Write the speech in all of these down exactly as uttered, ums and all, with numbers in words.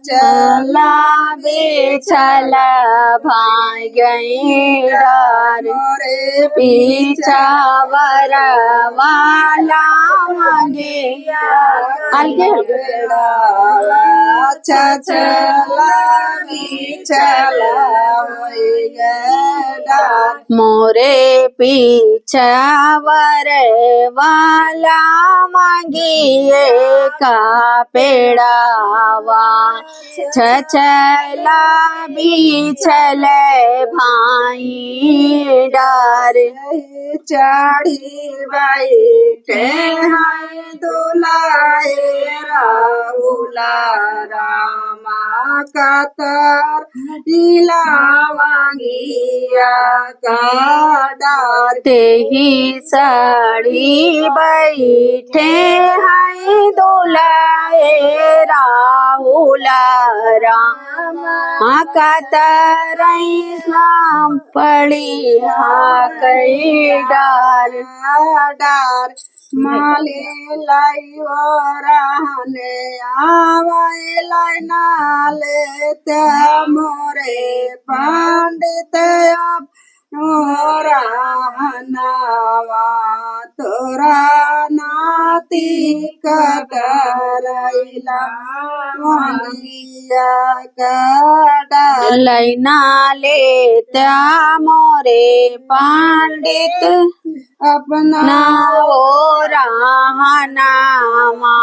चला बिछल भाई गई डार। मोरे पीछा वरवा लामगिया। अलगे, अलगे। चला बिछल भाई गई डार। मोरे पीछा वरवा लामगिए का पेड़ावा। छछला बिछल भाई डार। चढ़ी बैठे हैं दुलाए राहुला रामा कतर लामगिया का डार। तेही साड़ी बैठे हैं दुलाए राहुल राम। हाँ, कतरई नाम पड़ी हाँ कई डार। डार माले लाई वो रहने आवे लाई नाले ते मोरे पंडित अब नोरा हनावा तोरा नाती कतरैला मंगिया कटा। लैना लेत्या मोरे पंडित अपना ना ओरा हनावा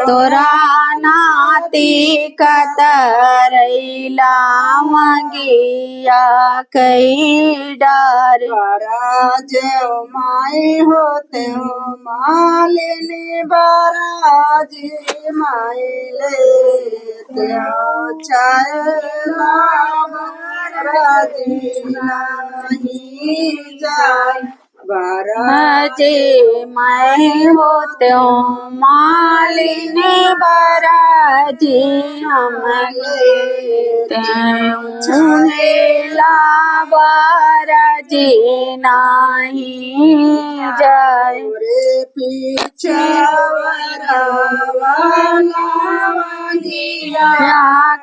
तोरा नाती कतरैला मंगिया कई डार। बराज माई होते हो मालिनी, बराजी माई लेते हो चैला, बराजी नहीं जाए। बराजी मैं होत्यो मालिनी, बराजी हम लेत्यो चुनेला, बराजी नाही जाए। रे पीछे वरवा लामगिया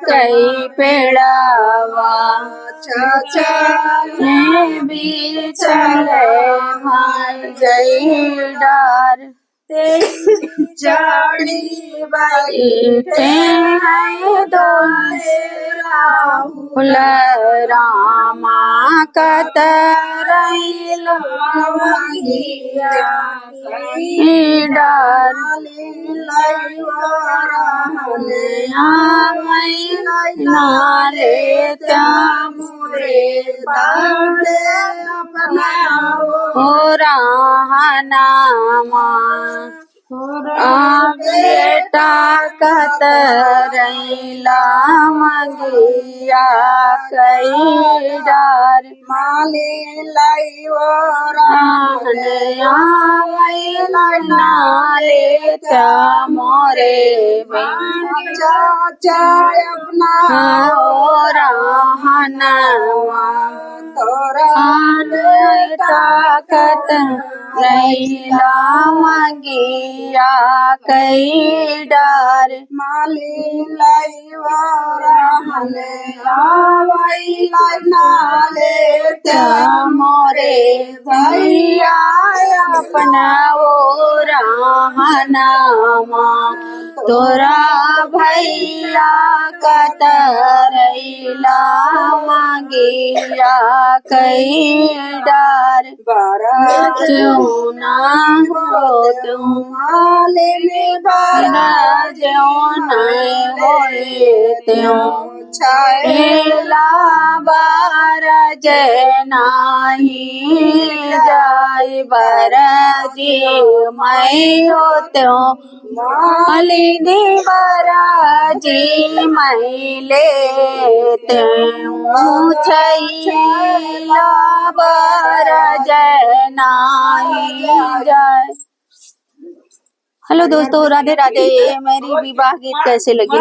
कई पेड़वा। चचले बिचले भाई गई डार। ते चढ़ी बैठे हैं दोले राहुल रामा कतरैला मंगिया कई डार। नाले त्या मोरे बाटे अपना ओरा हनावा। आ बेटा कतरैला मंगिया कई डार। माली लाई ओरा हनावा। नाले त्या मोरे बाटे चाचा अपना ओरा हनावा। तोरा बेटा कतरैला मंगिया कई डार। माली लाई ओरा हनावा। नाले त्या मोरे भैया अपना ओरा हनावा। तोरा भैया कतरैला मंगिया कई डार। बराज ना होत्यो मालिनी, बराज ना होत्यो चैला, बराज नाही जाए। बराजी मैं होत्यो मालिनी, बराजी मैं लेत्यो चैला, बराज नाही जाए। हेलो दोस्तों, राधे राधे। मेरी विवाह गीत कैसे लगे?